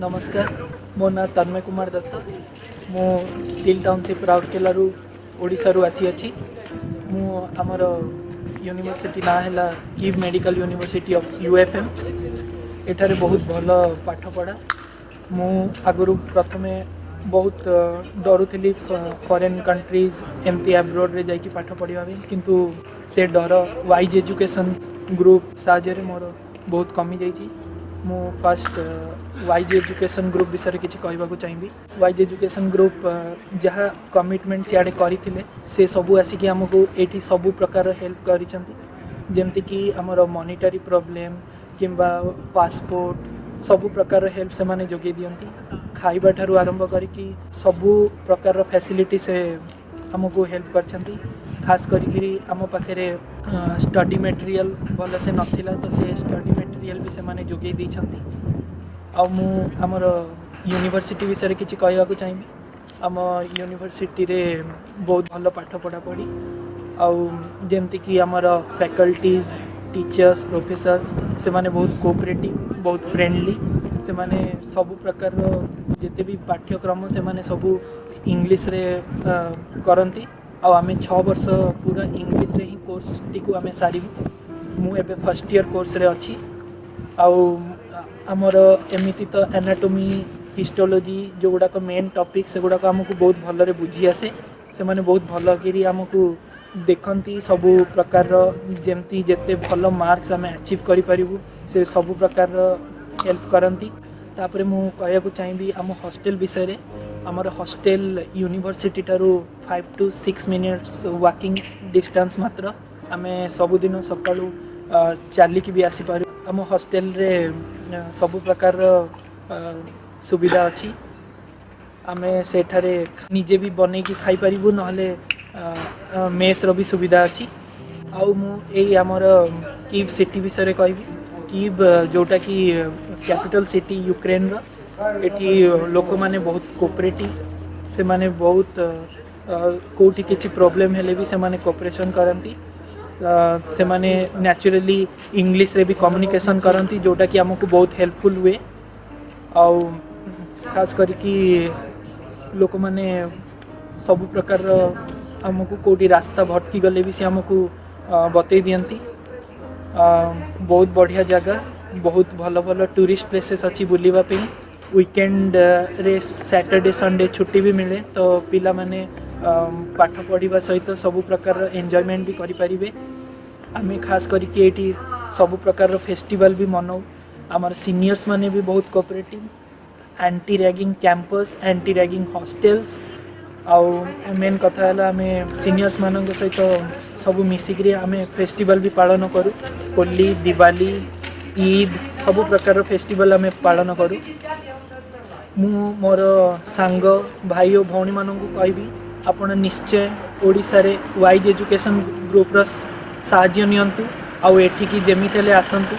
ନମସ୍କାର, ମୋ ନାଁ ତନ୍ମୟ କୁମାର ଦତ୍ତ। ମୁଁ ଷ୍ଟିଲ୍ ଟାଉନସିପ୍, ରାଉରକେଲାରୁ, ଓଡ଼ିଶାରୁ ଆସିଅଛି। ମୁଁ ଆମର ୟୁନିଭର୍ସିଟି ନାଁ ହେଲା କିଭ୍ ମେଡ଼ିକାଲ ୟୁନିଭର୍ସିଟି ଅଫ୍ ୟୁଏଫଏମ୍। ଏଠାରେ ବହୁତ ଭଲ ପାଠପଢ଼ା। ମୁଁ ଆଗରୁ ପ୍ରଥମେ ବହୁତ ଡରୁଥିଲି ଫରେନ୍ କଣ୍ଟ୍ରିଜ୍, ଏମିତି ଆବ୍ରୋଡ଼ରେ ଯାଇକି ପାଠ ପଢ଼ିବା ପାଇଁ। କିନ୍ତୁ ସେ ଡର ୱାଇଜ୍ ଏଜୁକେସନ୍ ଗ୍ରୁପ୍ ସାହାଯ୍ୟରେ ମୋର ବହୁତ କମିଯାଇଛି। ମୁଁ ଫାଷ୍ଟ ୱାଇଜ୍ ଏଜୁକେସନ୍ ଗ୍ରୁପ୍ ବିଷୟରେ କିଛି କହିବାକୁ ଚାହିଁବି। ୱାଇଜ୍ ଏଜୁକେସନ୍ ଗ୍ରୁପ୍ ଯାହା କମିଟମେଣ୍ଟ ସିଆଡ଼େ କରିଥିଲେ, ସେ ସବୁ ଆସିକି ଆମକୁ ଏଇଠି ସବୁ ପ୍ରକାର ହେଲ୍ପ କରିଛନ୍ତି। ଯେମିତିକି ଆମର ମନିଟାରୀ ପ୍ରୋବ୍ଲେମ୍ କିମ୍ବା ପାସପୋର୍ଟ, ସବୁ ପ୍ରକାରର ହେଲ୍ପ ସେମାନେ ଯୋଗାଇ ଦିଅନ୍ତି। ଖାଇବା ଠାରୁ ଆରମ୍ଭ କରିକି ସବୁ ପ୍ରକାରର ଫ୍ୟାସିଲିଟି ସେ ଆମକୁ ହେଲ୍ପ କରିଛନ୍ତି। ଖାସ କରିକିରି ଆମ ପାଖରେ ଷ୍ଟଡି ମେଟେରିଆଲ୍ ଭଲସେ ନଥିଲା, ତ ସେ ଷ୍ଟଡି ମେଟେରିଆଲ୍ ବି ସେମାନେ ଯୋଗାଇ ଦେଇଛନ୍ତି। ଆଉ ମୁଁ ଆମର ୟୁନିଭର୍ସିଟି ବିଷୟରେ କିଛି କହିବାକୁ ଚାହିଁବି। ଆମ ୟୁନିଭର୍ସିଟିରେ ବହୁତ ଭଲ ପାଠ ପଢ଼ାପଢ଼ି, ଆଉ ଯେମିତିକି ଆମର ଫ୍ୟାକଲ୍ଟିଜ୍, ଟିଚର୍ସ, ପ୍ରଫେସର୍ସ, ସେମାନେ ବହୁତ କୋଅପରେଟିଭ୍, ବହୁତ ଫ୍ରେଣ୍ଡଲି। ସେମାନେ ସବୁ ପ୍ରକାରର ଯେତେ ବି ପାଠ୍ୟକ୍ରମ, ସେମାନେ ସବୁ ଇଂଲିଶରେ କରନ୍ତି। ଆଉ ଆମେ 6 ବର୍ଷ ପୁରା ଇଂଲିଶରେ ହିଁ କୋର୍ସଟିକୁ ଆମେ ସାରିବୁ। ମୁଁ ଏବେ ଫାର୍ଷ୍ଟ ଇୟର୍ କୋର୍ସରେ ଅଛି। ଆଉ ଆମର ଏମିତି ତ ଆନାଟୋମି, ହିଷ୍ଟୋଲୋଜି, ଯେଉଁଗୁଡ଼ାକ ମେନ୍ ଟପିକ୍, ସେଗୁଡ଼ାକ ଆମକୁ ବହୁତ ଭଲରେ ବୁଝି ଆସେ। ସେମାନେ ବହୁତ ଭଲ କରି ଆମକୁ ଦେଖନ୍ତି। ସବୁ ପ୍ରକାରର ଯେମିତି ଯେତେ ଭଲ ମାର୍କସ୍ ଆମେ ଆଚିଭ୍ କରିପାରିବୁ, ସେ ସବୁ ପ୍ରକାରର ହେଲ୍ପ କରନ୍ତି। ତାପରେ ମୁଁ କହିବାକୁ ଚାହିଁବି ଆମ ହଷ୍ଟେଲ ବିଷୟରେ। ଆମର ହଷ୍ଟେଲ ୟୁନିଭର୍ସିଟି ଠାରୁ 5 to 6 minutes walking distance ମାତ୍ର। ଆମେ ସବୁଦିନ ସକାଳୁ ଚାଲିକି ବି ଆସିପାରୁ। ଆମ ହଷ୍ଟେଲରେ ସବୁ ପ୍ରକାରର ସୁବିଧା ଅଛି। ଆମେ ସେଠାରେ ନିଜେ ବି ବନେଇକି ଖାଇପାରିବୁ, ନହେଲେ ମେସ୍ର ବି ସୁବିଧା ଅଛି। ଆଉ ମୁଁ ଏଇ ଆମର କିଭ୍ ସିଟି ବିଷୟରେ କହିବି। କିଭ୍, ଯେଉଁଟାକି କ୍ୟାପିଟାଲ ସିଟି ୟୁକ୍ରେନର, ଏଠି ଲୋକମାନେ ବହୁତ କୋଅପରେଟିଭ୍। ସେମାନେ ବହୁତ କେଉଁଠି କିଛି ପ୍ରୋବ୍ଲେମ୍ ହେଲେ ବି ସେମାନେ କୋଅପରେସନ୍ କରନ୍ତି। ସେମାନେ ନ୍ୟାଚୁରାଲି ଇଂଲିଶରେ ବି କମ୍ୟୁନିକେସନ୍ କରନ୍ତି, ଯେଉଁଟାକି ଆମକୁ ବହୁତ ହେଲ୍ପଫୁଲ୍ ହୁଏ। ଆଉ ଖାସ କରିକି ଲୋକମାନେ ସବୁ ପ୍ରକାରର ଆମକୁ କେଉଁଠି ରାସ୍ତା ଭଟକି ଗଲେ ବି ସେ ଆମକୁ ବତେଇ ଦିଅନ୍ତି। ବହୁତ ବଢ଼ିଆ ଜାଗା, ବହୁତ ଭଲ ଭଲ ଟୁରିଷ୍ଟ ପ୍ଲେସେସ୍ ଅଛି ବୁଲିବା ପାଇଁ। ୱିକେଣ୍ଡରେ ସ୍ୟାଟରଡେ, ସଣ୍ଡେ ଛୁଟି ବି ମିଳେ, ତ ପିଲାମାନେ ପାଠ ପଢ଼ିବା ସହିତ ସବୁ ପ୍ରକାରର ଏନ୍ଜୟମେଣ୍ଟ ବି କରିପାରିବେ। ଆମେ ଖାସ କରିକି ଏଇଠି ସବୁ ପ୍ରକାରର ଫେଷ୍ଟିଭାଲ୍ ବି ମନାଉ। ଆମର ସିନିୟର୍ସ ମାନେ ବି ବହୁତ cooperative, anti ragging campus, anti ragging hostels। ଆଉ ମେନ୍ କଥା ହେଲା, ଆମେ ସିନିୟର୍ସ ମାନଙ୍କ ସହିତ ସବୁ ମିଶିକିରି ଆମେ ଫେଷ୍ଟିଭାଲ୍ ବି ପାଳନ କରୁ। ହୋଲି, ଦିୱାଲି, ଇଦ୍, ସବୁ ପ୍ରକାରର ଫେଷ୍ଟିଭାଲ୍ ଆମେ ପାଳନ କରୁ। ମୁଁ ମୋର ସାଙ୍ଗ ଭାଇ ଓ ଭଉଣୀମାନଙ୍କୁ କହିବି, ଆପଣ ନିଶ୍ଚୟ ଓଡ଼ିଶାରେ ୱାଇଜ୍ ଏଜୁକେସନ୍ ଗ୍ରୁପ୍ର ସାହାଯ୍ୟ ନିଅନ୍ତୁ ଆଉ ଏଠିକି ଯେମିତି ହେଲେ ଆସନ୍ତୁ।